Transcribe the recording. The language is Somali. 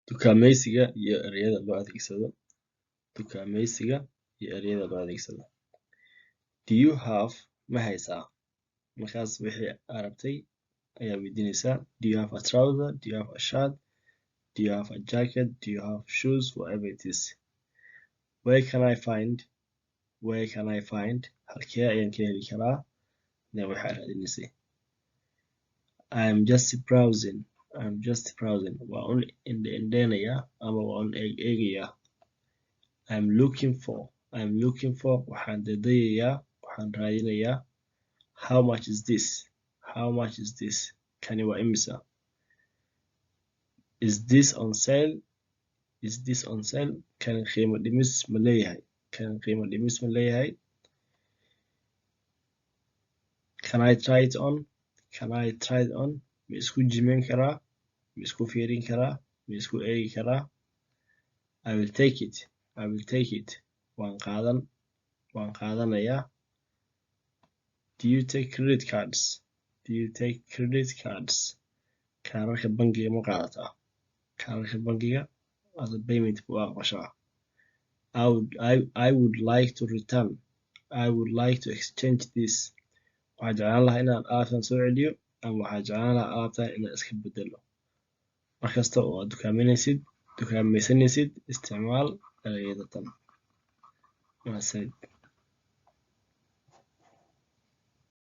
Dukaameysiga iyo ereyada loo adeegsado. Dukaameysiga iyo ereyada loo adeegsado. Do you have, ma haysaa? Markaas wixii aad rabtay ayaa weydiinaysaa. Do you have a trouser? Do you have a shirt? Do you have a jacket? Do you have shoes? Whatever it is. Where can I find? Where can I find? Halkee ayaan ka heli karaa? Then waxaa raadinaysay. I am just browsing. I am just browsing. Waa un indhe indheenayaa ama waa un eeg eegayaa. I am looking for. I am looking for. Waxaan daydayayaa, waxaan raadinayaa. How much is this? How much is this? Kani waa imisa? Is this on sale? Is this on sale? Kani qiimo dhimis ma leeyahay? Kani qiimo dhimis ma leeyahay? Can I try it on? Can I try it on? Ma isku jimeyn karaa? Ma isku fiirin karaa? Ma isku eegi karaa? I will take it. I will take it. Waan qaadan, waan qaadanayaa. Do you take credit cards? Do you take credit cards? Kaararka bangiga ma qaadataa? Kaararka bangiga as a payment u aqbashaa? I would like to return. I would like to exchange this. Waxaan jeclaan lahaa inaan alaabtan soo celiyo ama waxaan jeclaan lahaa alaabtan inaan iska bedelo. Markasta oo aad dukaaminaysid, dukaamaysanaysid, isticmaal ereyada tan. Mahadsanid.